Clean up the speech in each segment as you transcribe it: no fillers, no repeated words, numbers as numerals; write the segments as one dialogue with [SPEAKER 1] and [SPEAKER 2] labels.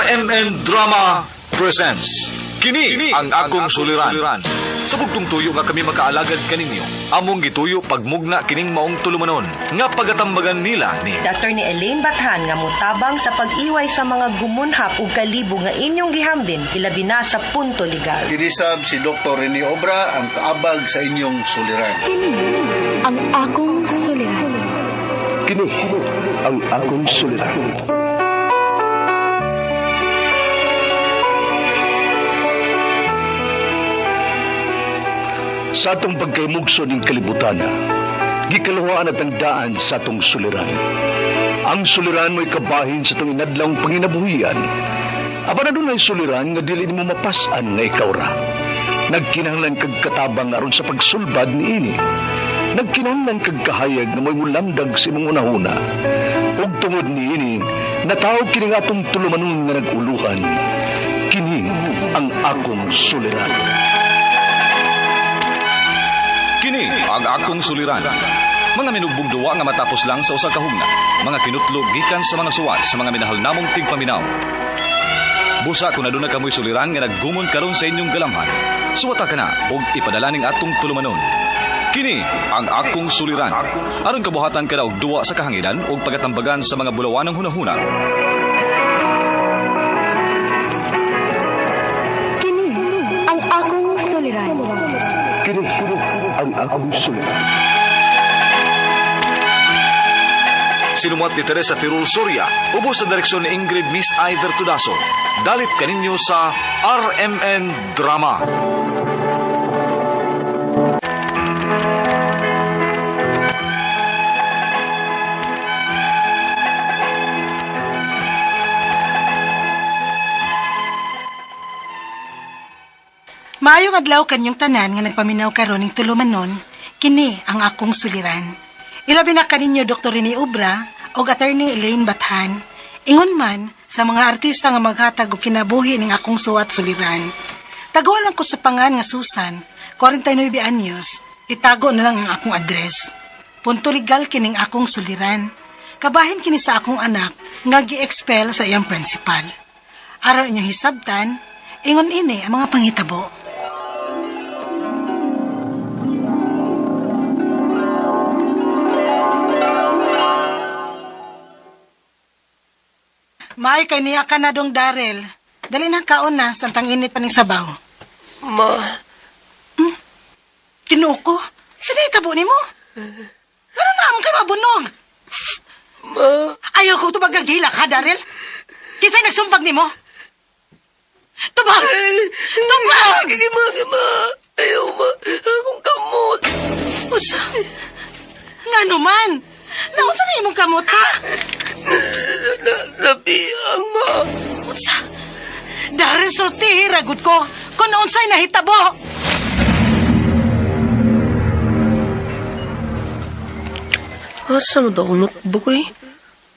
[SPEAKER 1] RMN Drama presents Kini ang akong suliran. Sa bugtong tuyo nga kami makaalagad kaninyo, among gituyo pagmugna kining maong tulumanon nga pagatambagan nila ni
[SPEAKER 2] Attorney Elaine Bathan nga motabang sa pag-iway sa mga gumunhap ug kalibo nga inyong gihambin ilabi na sa punto legal.
[SPEAKER 3] Kinisab si Dr. Rene Obra ang kaabag sa inyong suliran.
[SPEAKER 4] Kini ang akong suliran.
[SPEAKER 5] Kini ang akong suliran. Sa atong pagkaymugso ning kalibutan, gikaluhaan at ang daan sa atong suliran. Ang suliran mo'y kabahin sa atong inadlawng panginabuhian. Apan adunay suliran nga dili nimo mapas-an nga ikaw ra. Nagkinahanglan kag katabang aron sa pagsulbad niini. Nagkinahanglan kag kahayag nga mo'y mulamdag sa imong unahuna. Ug tungod niini, nataw kini nga atong tulumanon nga nag-uluhan. Kini ang akong suliran.
[SPEAKER 1] Kini ang akong suliran. Mga minugbong duwa nga matapos lang sa usa ka hugna. Mga kinutlog gikan sa mga suwat sa mga minahal namong tigpaminaw. Busa kung aduna kamoy suliran nga naggumon karon sa inyong galamhan. Suwata ka na og ipadala ning atong tulumanon. Kini ang akong suliran. Aron kabuhatan ka na og duwa sa kahanginan og pagatambagan sa mga bulawanang hunahuna.
[SPEAKER 4] Kini ang akong suliran.
[SPEAKER 5] Kini ang akong suliran.
[SPEAKER 1] Sinumuat ni Teresa Tirul Soria, ubos sa direksyon ni Ingrid Miss Iver Tudaso. Dalit kaninyo sa RMN Drama.
[SPEAKER 6] Maayong adlaw kanyong tanan nga nagpaminaw karon ning tulumanon, kini ang akong suliran. Ilabi na kaninyo Dr. Rene Obra og Attorney Elaine Bathan. Ingon man sa mga artista nga maghatag og kinabuhi ning akong suwat suliran. Taguan lang ko sa pangan nga Susan, 49 anyos, itago na lang ang akong address. Punto legal kining akong suliran. Kabahin kini sa akong anak nga gi-expel sa iyang principal. Aron inyong hisabtan, ingon ini ang mga panghitabo. Maay kay niya ka na dong Darel. Dali na kaon na, samtang init pa ning sabaw.
[SPEAKER 7] Ma,
[SPEAKER 6] Tinuo ko, sino itabo nimo? Ano na ang kay mabunog?
[SPEAKER 7] ma,
[SPEAKER 6] Ayaw ko tubag gagilak ha, Darel. Kisay nagsumpag nimo? Tubag! Tubag!
[SPEAKER 7] Gigi ma, ma. Ayaw ma, akong kamot.
[SPEAKER 6] Usa. Nga naman. Naunsa na imong kamot, ha?
[SPEAKER 7] Labi ang ma.
[SPEAKER 6] Unsa? Darel, sultihi, ragot ko. Kung unsay nahitabo.
[SPEAKER 7] Asa mo daw akong notebook eh?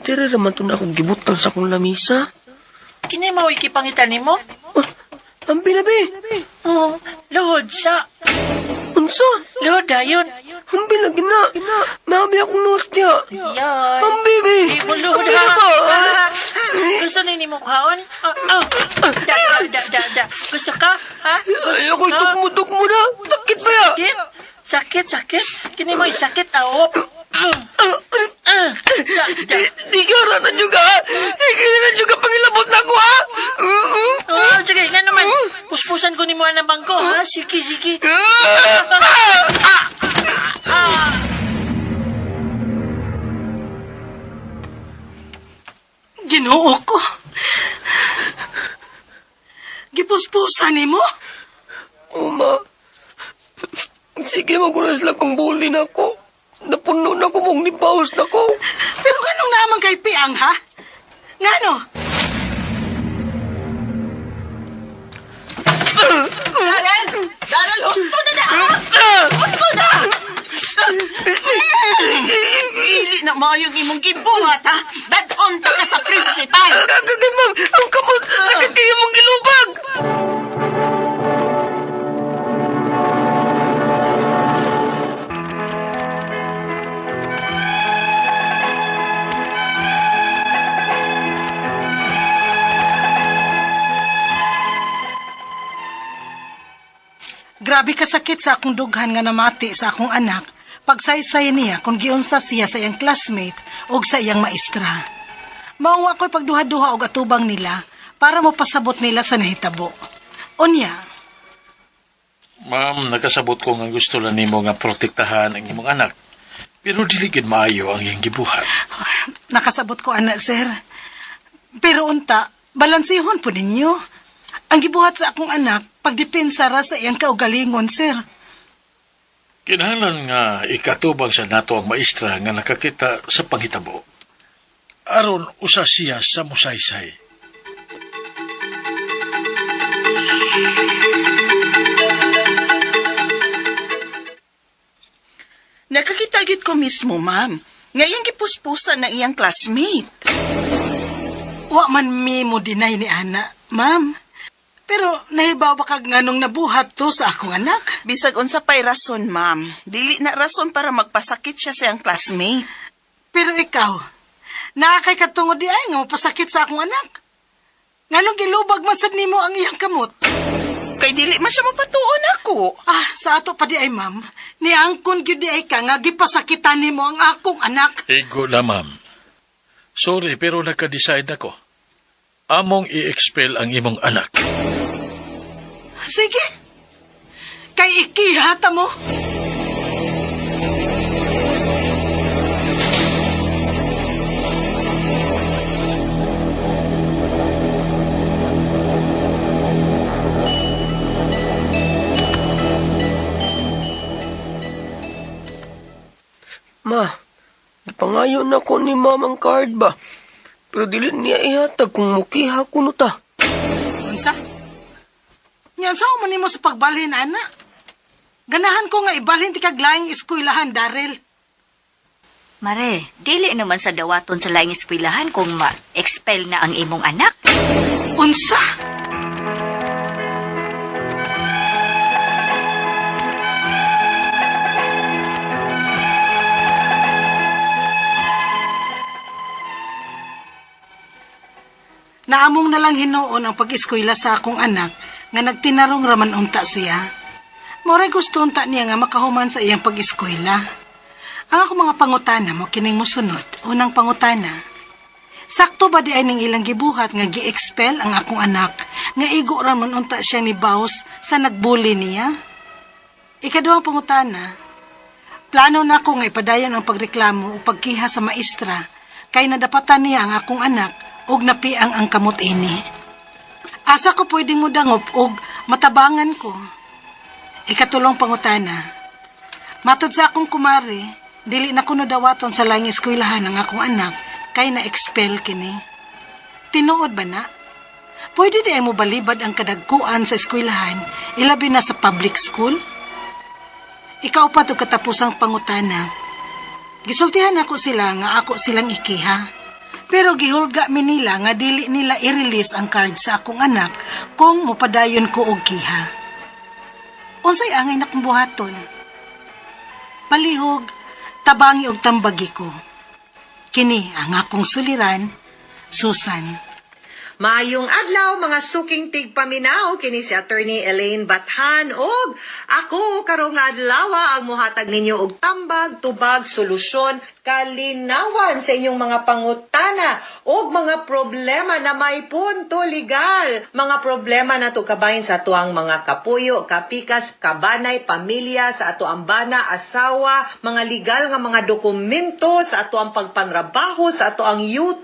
[SPEAKER 7] Diri raman to na akong gibutan sa akong lamisa.
[SPEAKER 8] Kini mo ikipangitan nimo?
[SPEAKER 7] Ah, ang binabi.
[SPEAKER 8] Oo. Luhod sa.
[SPEAKER 7] Unsa?
[SPEAKER 8] Luhod dayon.
[SPEAKER 7] Ang bilagi na. Nabi akong notes niya.
[SPEAKER 8] Yan.
[SPEAKER 7] Ang bibi.
[SPEAKER 8] Di mo luhod
[SPEAKER 7] Ang
[SPEAKER 8] ha.
[SPEAKER 7] ba?
[SPEAKER 8] Ah, Gusto ni nimo kaon? Ah, ah. Da, da, da, da, da. Gusto ka? Ha? Gusto
[SPEAKER 7] Ay, ako'y
[SPEAKER 8] ka?
[SPEAKER 7] tukmo-tukmo na. Sakit ba ya?
[SPEAKER 8] Sakit? Sakit, sakit. Kini mo sakit aw. Ah, ah. Da, da.
[SPEAKER 7] Di ka na juga. Sige na juga pangilabot na ako ha.
[SPEAKER 8] Oh, sige, nga naman. Puspusan ko ni mo ang bangko, ha? Sige, sige.
[SPEAKER 6] Ginoo ko. Gipuspusan nimo?
[SPEAKER 7] Uma. Sige, magulas lang pang bulin ako. Napuno na ko mong nipaus na ko.
[SPEAKER 6] Pero ganong naman kay Piang, ha? Ngano? Darel! Darel, husto na na! ha? Husto na!
[SPEAKER 8] Ili na maayong imong gibuhat, ha? Dadon ta ka sa principal.
[SPEAKER 7] Kagagay, ma'am. Ang kamot. Sakit kayo mong gilubag.
[SPEAKER 6] Grabe kasakit sa akong dughan nga namati sa akong anak pagsaysay niya kung giunsa siya sa iyang classmate o sa iyang maestra. Mao ako'y pagduha-duha og atubang nila para mopasabot nila sa nahitabo. Unya,
[SPEAKER 9] Ma'am, nakasabot ko nga gusto lang nimo nga protektahan ang imong anak. Pero dili gid maayo ang iyang gibuhat.
[SPEAKER 6] Nakasabot ko, ana, sir. Pero unta, balansihon po ninyo. Ang gibuhat sa akong anak, pagdepensa ra sa iyang kaugalingon, sir.
[SPEAKER 9] Kinahanglan nga ikatubang sa nato ang maestra nga nakakita sa panghitabo. Aron usa siya sa musaysay.
[SPEAKER 8] Nakakita gyud ko mismo, ma'am. Ngayon gipuspusan ng iyang classmate.
[SPEAKER 6] Wa man mi mo deny ni ana, ma'am. Pero nahibaw ba kag nganong nabuhat to sa akong anak?
[SPEAKER 8] Bisag unsa pa'y rason, ma'am. Dili na rason para magpasakit siya sa iyang classmate.
[SPEAKER 6] Pero ikaw, naa kay katungod diay nga mapasakit sa akong anak. Nganong gilubag man sad nimo ang iyang kamot?
[SPEAKER 8] Kay dili man siya mapatuon ako.
[SPEAKER 6] Ah, sa ato pa diay, ma'am. Niangkon gyud diay ka nga gipasakitan nimo ang akong anak.
[SPEAKER 9] Igo na, ma'am. Sorry, pero naka-decide ako. Among i-expel ang imong anak.
[SPEAKER 6] Sige. Kay ikihata mo.
[SPEAKER 7] Ma, gipangayo na ko ni ma'am ang card ba? Pero dili niya ihatag kung mukiha ko no ta.
[SPEAKER 6] Unsa? Nya unsa man nimo sa pagbalhin, ana? Ganahan ko nga ibalhin ti kag laing eskwelahan, Darrell.
[SPEAKER 10] Mare, dili naman sa dawaton sa laing eskwelahan kung ma-expel na ang imong anak.
[SPEAKER 6] Unsa? Naamong na lang hinuon ang pag-eskwela sa akong anak nga nagtinarong raman unta siya. Moray gusto unta niya nga makahuman sa iyang pag-eskwela. Ang akong mga pangutana mo kining mosunod. Unang pangutana, sakto ba diay ning ilang gibuhat nga gi-expel ang akong anak nga igo ra man unta siya ni Baus sa nagbully niya? Ikaduhang pangutana, plano na ako nga ipadayon ang pagreklamo o pagkiha sa maestra kay nadapatan niya ang akong anak ug napiang ang kamot ini. Asa ko pwedeng mo dangop og matabangan ko? Ikatulong pangutana, matod sa akong kumare, dili na kuno dawaton sa laing eskwelahan ang akong anak kay na-expel kini. Tinuod ba na? Pwede diay mo balibad ang kadagkuan sa eskwelahan, ilabi na sa public school? Ikaupat og katapusang pangutana. Gisultihan ako sila nga ako silang ikiha. Pero gihulga mi nila nga dili nila i-release ang card sa akong anak kung mopadayon ko og kiha. Unsay angay nakong buhaton? Palihog, tabangi og tambagi ko. Kini ang akong suliran, Susan.
[SPEAKER 2] Maayong adlaw, mga suking tigpaminaw, kini si Attorney Elaine Bathan og ako karong adlaw ang muhatag ninyo og tambag, tubag, solusyon, kalinawan sa inyong mga pangutana og mga problema na may punto legal. Mga problema na kabahin sa atuang mga kapuyo, kapikas, kabanay, pamilya, sa atuang bana, asawa, mga legal nga mga dokumento, sa atuang pagpanrabaho, sa atuang yuta,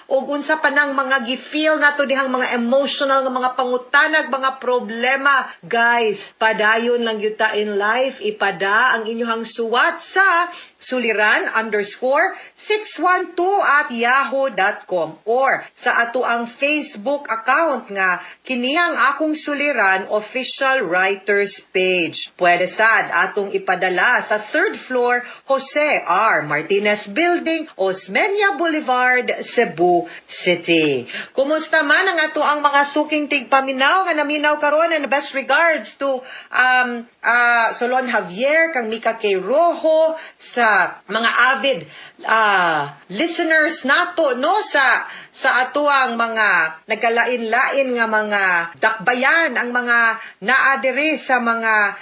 [SPEAKER 2] og unsa pa nang mga gi-feel nato dihang mga emotional nga mga pangutanag, mga problema. Guys, padayon lang yuta in life, ipada ang inyong suwat sa suliran_612@yahoo.com or sa ato ang Facebook account nga kiniyang Akong Suliran Official Writers Page. Pwede sad atong ipadala sa third floor, Jose R. Martinez Building, Osmeña Boulevard, Cebu City. Kumusta man ang ato ang mga suking tigpaminaw nga naminaw karon, and best regards to Solon Javier, kang Mika K. Rojo, sa mga avid listeners nato, no, sa atuang mga nagkalain-lain nga mga dakbayan, ang mga naa diri sa mga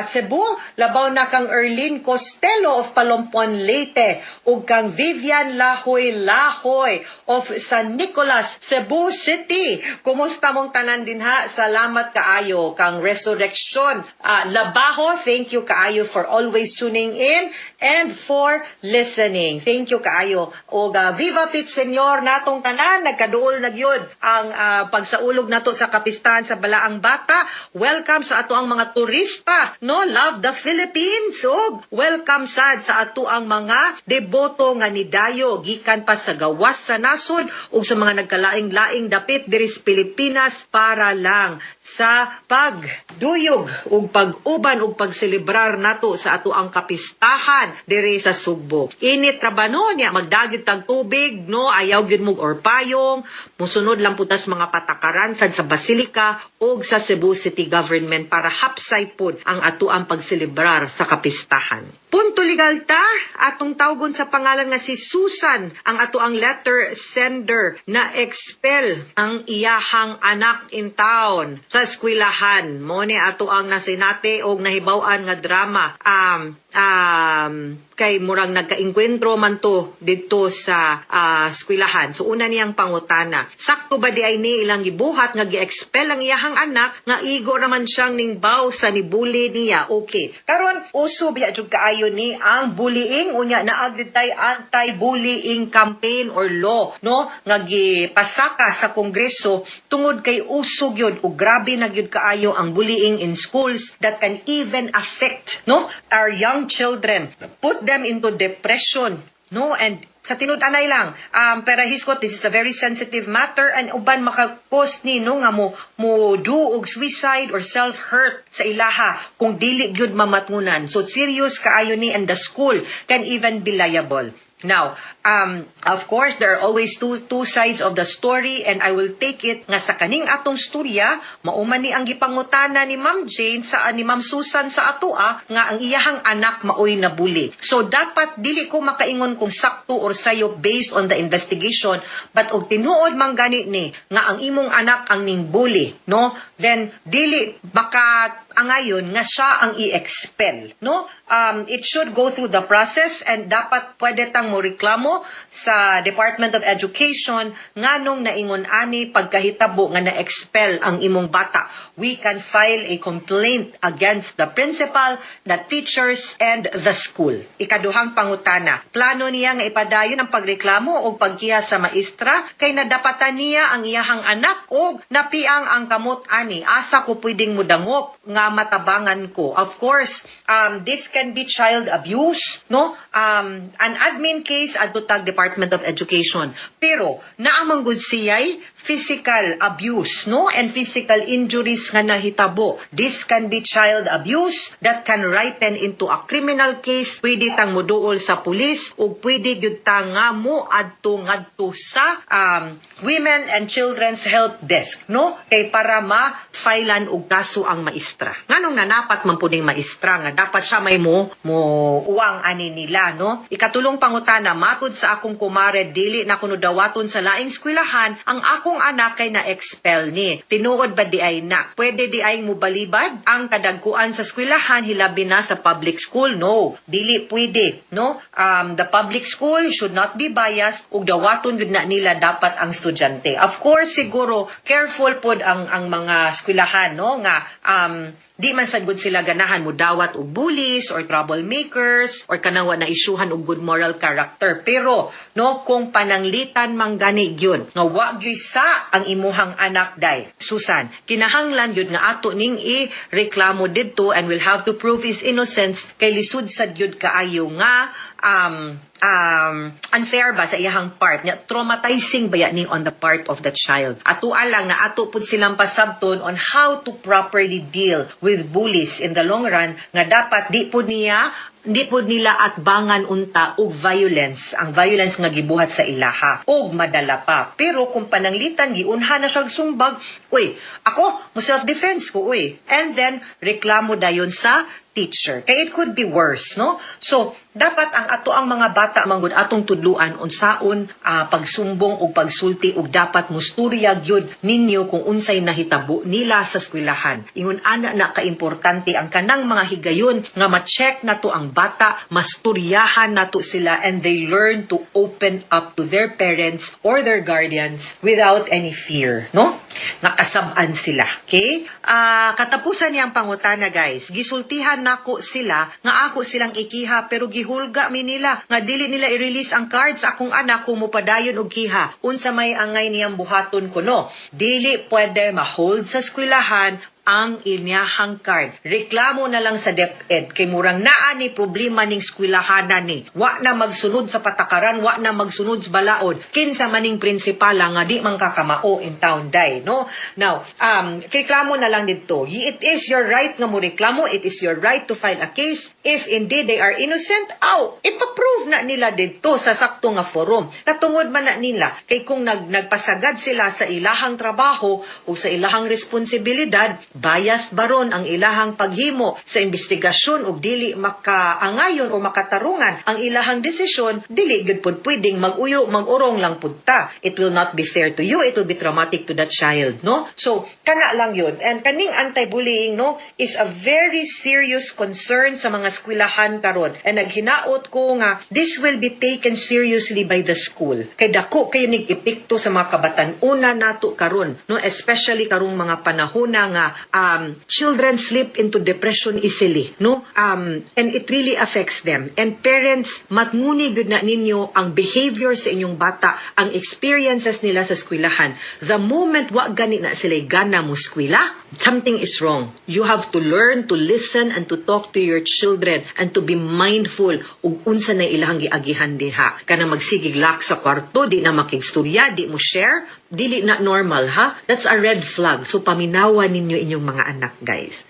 [SPEAKER 2] Cebu, labaw na kang Erlene Costello of Palompon, Leyte, ug kang Vivian Lahoy Lahoy of San Nicolas, Cebu City. Kumusta mong tanan dinha? Salamat kaayo kang Resurrection Labaho. Thank you kaayo for always tuning in and for listening. Thank you kaayo. Og Viva Pit Senyor natong tanan, nagkaduol na gyud ang pagsaulog nato sa kapistahan sa Balaang Bata. Welcome sa ato ang mga turista, no? Love the Philippines. Og welcome sad sa ato ang mga deboto nga nidayo gikan pa sa gawas sa nasod ug sa mga nagkalaing-laing dapit diri sa Pilipinas para lang sa pagduyog ug pag-uban ug pagselebrar nato sa ato ang kapistahan diri sa Sugbo. Init ra ba, no, niya magdagyod tag tubig, no, ayaw gyud mo or payong, musunod lang putas mga patakaran sad sa Basilica ug sa Cebu City Government para hapsay pod ang ato ang pagselebrar sa kapistahan. Punto legal ta, atong tawgon sa pangalan nga si Susan, ang ato ang letter sender na expel ang iyahang anak in town sa eskwelahan. Mo ni ato ang nasinati og nahibaw-an nga drama. Kay murang nagkaengkwentro man to didto sa eskwelahan. So una niyang pangutana, sakto ba di ay ni ilang gibuhat nga gi-expel ang iyahang anak nga igo naman siyang ningbaw sa nibully niya? Okay. Karon uso biya jud kaayo ni ang bullying, unya naa gyud tay anti-bullying campaign or law, no, nga gipasaka sa Kongreso tungod kay uso gyud ug grabe na gyud kaayo ang bullying in schools that can even affect, no, our young children, put them into depression, no, and sa tinud-anay lang, pero hiskot, this is a very sensitive matter and uban maka-cause ni, no, nga mo do og suicide or self-hurt sa ilaha kung dili gyud mamatngunan. So serious kaayo ni and the school can even be liable. Now, of course, there are always two sides of the story and I will take it nga sa kaning atong storya, mauman ni ang gipangutana ni Ma'am Jane sa ni Ma'am Susan sa atoa nga ang iyahang anak maoy nabully. So dapat dili ko makaingon kung sakto or sayo based on the investigation, but og tinuod man gani ni nga ang imong anak ang ning bully, no? Then dili baka angayon nga siya ang i-expel, no? It should go through the process and dapat pwede tang mo reklamo sa Department of Education nganong naingon ani pagkahitabo nga na-expel ang imong bata. We can file a complaint against the principal, the teachers, and the school. Ikaduhang pangutana, plano niya nga ipadayon ang pagreklamo o pagkiha sa maestra kay nadapatan niya ang iyahang anak og napiang ang kamot ani. Asa ko pwedeng mudangop nga matabangan ko? Of course, this can be child abuse, no? An admin case adto tag Department of Education. Pero naa man gud siya'y physical abuse, no? And physical injuries nga nahitabo. This can be child abuse that can ripen into a criminal case. Pwede tang moduol sa pulis ug pwede gyud ta nga mo adto ngadto sa Women and Children's Help Desk, no? Kay para ma-filean og kaso ang maestra. Nganong nanapat man puning maestra nga dapat siya may mo uwang ani nila, no? Ikatulong pangutana, matud sa akong kumare, dili na kuno dawaton sa laing eskwelahan ang akong anak kay na-expel ni. Tinuod ba di ay na? Pwede di ay mubalibad ang kadagkuan sa eskwelahan hilabi na sa public school? No, dili pwede, no? The public school should not be biased ug dawaton gyud na nila dapat ang estudyante. Of course, siguro careful pod ang mga eskwelahan, no, nga di man sad gud sila ganahan mo dawat og bullies or troublemakers or kanang wa na isyuhan og good moral character. Pero no, kung pananglitan man gani gyud nga wa gyud sa ang imuhang anak day Susan, kinahanglan gyud nga ato ning i-reklamo didto and will have to prove his innocence kay lisod sad gyud kaayo nga unfair ba sa iyahang part nya, traumatizing ba ya ni on the part of the child. Ato lang na ato pud silang pasabton on how to properly deal with bullies in the long run nga dapat di pud niya Di pod nila atbangan unta og violence, ang violence nga gibuhat sa ilaha og madala pa. Pero kung pananglitan giunha na siya sumbag, uy, ako mo self defense ko, uy. And then reklamo dayon sa teacher. Kay it could be worse, no? So, dapat ang ato ang mga bata manggod atong tudluan unsaon pagsumbong ug pagsulti ug dapat musturya gyud ninyo kung unsay nahitabo nila sa eskwelahan. Ingon ana na kaimportante ang kanang mga higayon nga ma-check nato ang bata, masturyahan nato sila, and they learn to open up to their parents or their guardians without any fear, no? Nga kasab-an sila. Okay? Katapusan niyang pangutana, guys. Gisultihan nako sila nga ako silang ikiha, pero gihulga mi nila nga dili nila i-release ang cards akong anak kung mopadayon og kiha. Unsa may angay niyang buhaton kuno? Dili pwede ma-hold sa eskwelahan ang inyahang card. Reklamo na lang sa DepEd kay murang naa ni problema ning eskwelahanan ni. Wa na magsunod sa patakaran, wa na magsunod sa balaod. Kinsa maning prinsipala nga di man kakamao in town day, no? Now, reklamo na lang didto. It is your right nga mo reklamo, it is your right to file a case. If indeed they are innocent, aw, ipa-prove na nila didto sa sakto nga forum. Katungod man na nila kay kung nagpasagad sila sa ilahang trabaho o sa ilahang responsibilidad, biased baron ang ilahang paghimo sa investigasyon ug dili makaangayon o makatarungan ang ilahang desisyon, dili gyud pud pwedeng mag-uyo, mag-urong lang pud ta. It will not be fair to you, it will be traumatic to that child, no? So, kana lang yun. And kaning anti-bullying, no, is a very serious concern sa mga eskwelahan karon. And naghinaot ko nga this will be taken seriously by the school. Kay dako kayo nig epekto sa mga kabatan-una nato karon, no, especially karong mga panahon na nga children slip into depression easily, no? And it really affects them. And parents, matnguni gud na ninyo ang behavior sa inyong bata, ang experiences nila sa eskwelahan. The moment wa gani na sila gana mo eskwela, something is wrong. You have to learn to listen and to talk to your children and to be mindful ug unsa na ilang giagihan diha. Kana magsigig lock sa kwarto, di na makigstorya, di mo share, dili na normal, ha? That's a red flag. So paminawa ninyo inyong mga anak, guys.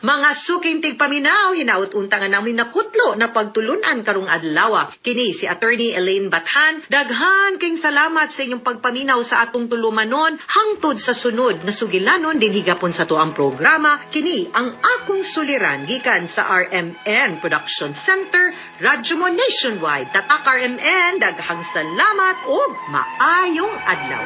[SPEAKER 2] Mga suking tigpaminaw, hinaut unta nga namin nakutlo na pagtulunan karong adlaw. Kini si Attorney Elaine Bathan. Daghan king salamat sa inyong pagpaminaw sa atong tulumanon hangtod sa sunod na sugilanon dinhi gapon sa atuang programa. Kini ang Akong Suliran gikan sa RMN Production Center, Radyo Mo Nationwide. Tatak RMN, daghang salamat ug maayong adlaw.